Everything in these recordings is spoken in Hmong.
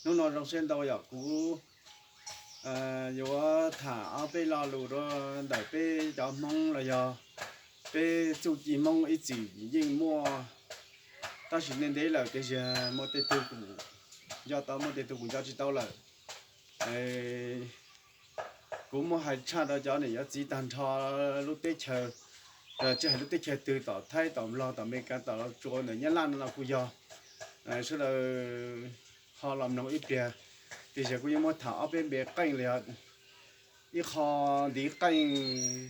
Hnub no zoo siab ntau yom, kuv yuav tham ob peb lo lus rau ntawm peb cov Hmoob los yog peb txuj ci Hmoob ib txwm yeej muaj, tab sis nej ntev lawm tiag tiag, muaj tej tug kuj nco tau, muaj tej tug kuj nco tsis tau lawm. Kuv muab hais tshaj rau cov niam cov txiv tag nrho lub teb chaws, tsis hais lub teb chaws twg, tom Thaib, tom Nplog, tom Amelikas, tom Los Tsuas, ntawm Nyab Laj no los kuj yog, sawv daws ho los mloog ib pliag. Tiam sis kuv yuav muab tham ob peb npe qeej los yog ib qho ntiv qeej,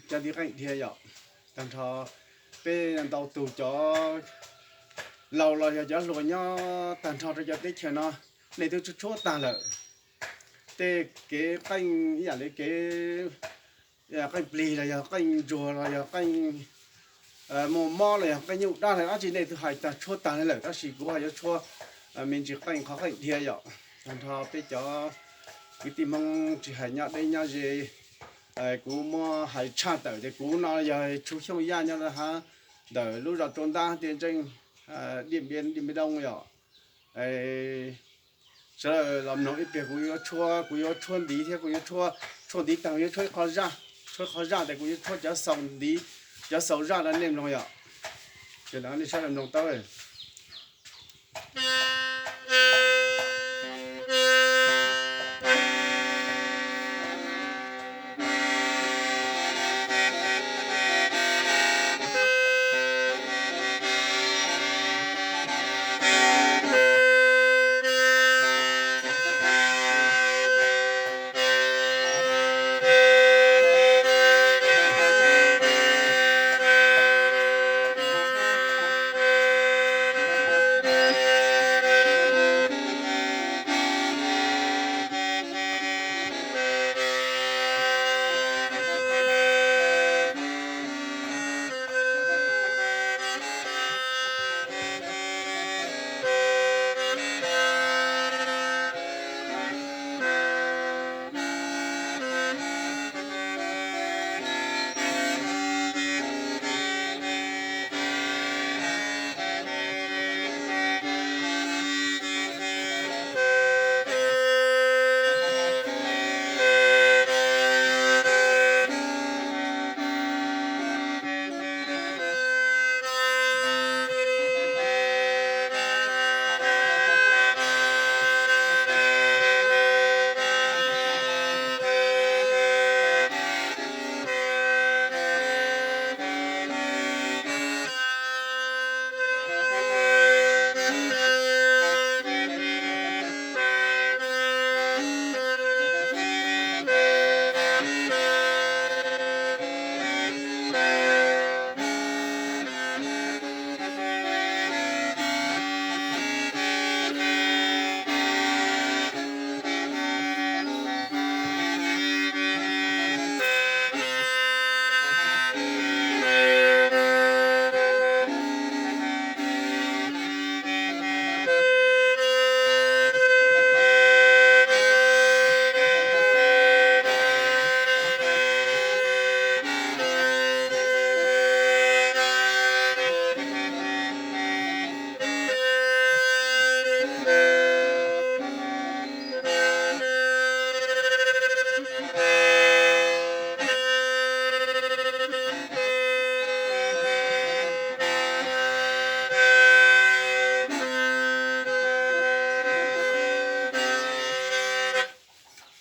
cov ntiv qeej dhia yom. Tag nrho peb ntau tus cov laus los yog cov hluas nyob tag nrho rau cov teb chaws no, nej twb tshuab tshuab tag lawm. Tej kev qeej ib yam li kev qeej plig los yog qeej ntsuag los yog qeej muaj mob los yog qeej nyuj dab los dab tsi nej twb hais tag tshuab tag li lawm, tab sis kuv ho yuav tshuab me ntsis qeej, qhov qeej dhia yom. Tag nrho peb cov kwv tij Hmoob tsis hais nyob deb nyob ze, kuv muab hais tshaj tawm tias kuv no yog Tshuj Xyooj Yaj nyob rau hauv ntawm lub zos Tsua Ntab, tiaj ntseej Diaj Npiab, Diaj Npiab Doo yom. Sawv daws los mloog ib pliag, kuv yuav tshuab, kuv yuav tshuab ntiv thiab kuv yuav tshuab, tshuab ntiv tag yuav tshuab ib qho zaj, tshuab ib qho zaj tias kuv yuav tshuab cov xaus ntiv, cov xaus zaj rau nej mloog yom. Ces nej sawv daws mloog tau.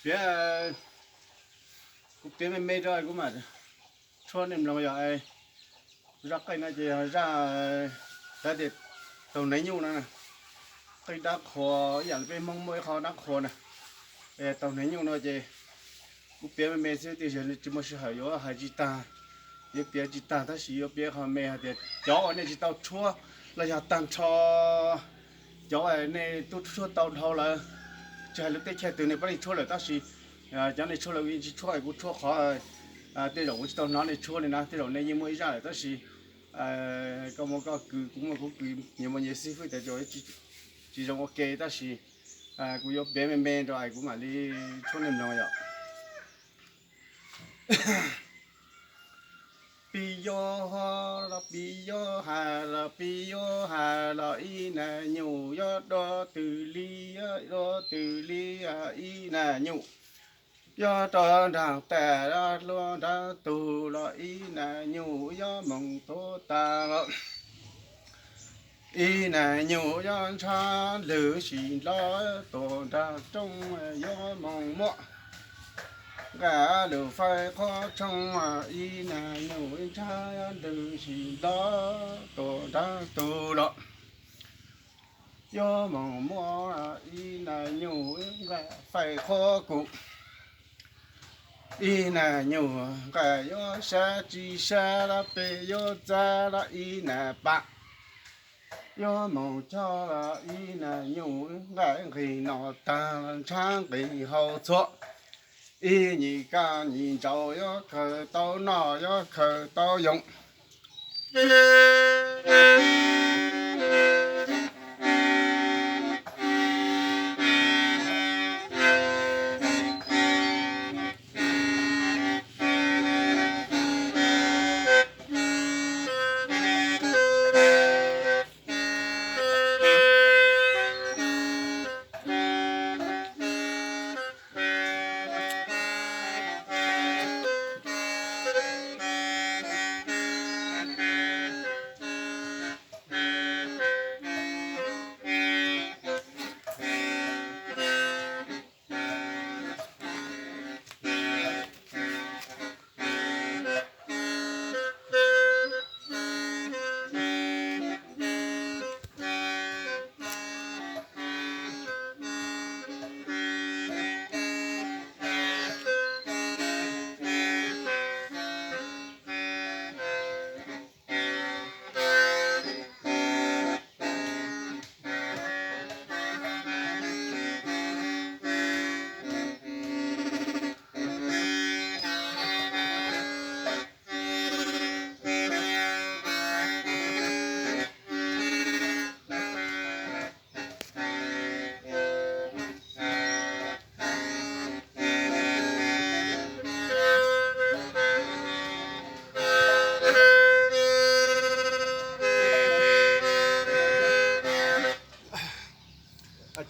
Piav, kuv piav me me rau kuv mam tshuab nej mloog yom. Zaj qeej no ces yog zaj, xav tias taug hneev nyuj no, qeej dab qhuas ib yam li peb Hmoob muaj ib qho dab qhuas na. Taug hneev nyuj no ces kuv piav me me xwb tiam sis tsis muaj sij hawm yuav hais tsis tag, yuav piav tsis tag tab sis yuav piav qhov me hais tias cov uas nej tsis tau tshuab los yog tag nrho cov nej twb tshuab tau dhau lawm, tsis hais lub teb chaws twg nej pab nej tshuab lawm tab sis cov nej tshuab lawm kuv yeej tsis tshuab, kuv tshuab qhov tej zaum kuv tsis tau hnov nej tshuab li na, tej zaum nej yeej muaj ib zaj lawm tab sis koj muaj koj kws, kuv muaj kuv kws, nyias muaj nyias xib fwb tas tsis zoo ua ke tab sis kuv yuav piav me me rau es kuv mam li tshuab nej mloog yom. Pib yuav hais los pib yuav hais los pib yuav hais los ib nas nyum yuav dua twg li, dua twg li, ib nas nyum yuav rov nraag tas hlua nraag tug los ib nas nyum yuav moog tuag tas los ib nas nyum yuav ntshaw lwg sim los tuag nraag rooj yuav moog muab nqaij lug faib qhov tshooj ib nas nyum ntshaw lwg sim los tuag nraag tug los yuav moog muab ib nas nyum nqaij faib qhov kuv ib nas nyum nqaij yuav sab tsi sab los peb yuav txav los ib nas pam yuav moog coj los ib nas nyum nqaij nqig no taag los ntshaw nqig hauv txhua ib nyim kaj nyim ntsaus yuav khaws tau noj yuav khaws tau yoog.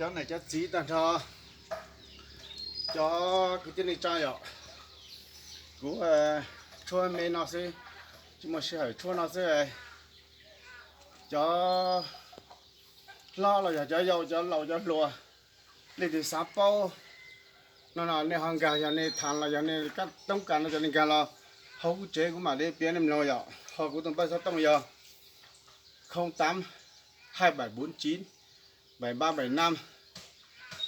Cov niam cov txiv tag nrho, cov kwv tij neej tsa yom, kuv tshuab me no xwb, tsis muaj sij hawm tshuab no xwb. Cov hlob los yog cov yau, cov laus cov hluas, leej twg xav paub no no nej ho nkag, yog nej tham los yog nej toob kas no cov nej nkag los hauv kuv tsev kuv mam li piav nej mloog yom. Ho kuv tus npawb xov tooj yog không tám hai bảy bốn chín bảy ba bảy năm,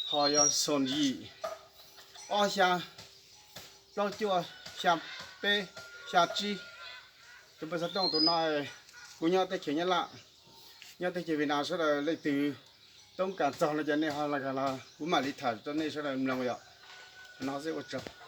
ho yog xoom yim ob xya plaub cuaj xya peb xya tsib. Tus npawb xov tooj tus no, kuv nyob teb chaws Nyab Laj, nyob teb chaws Việt Nam, sawv daws leej twg toob kas txog no ces nej ho los, kuv mam li tham rau nej sawv daws mloog yom. No xwb ua tsaug.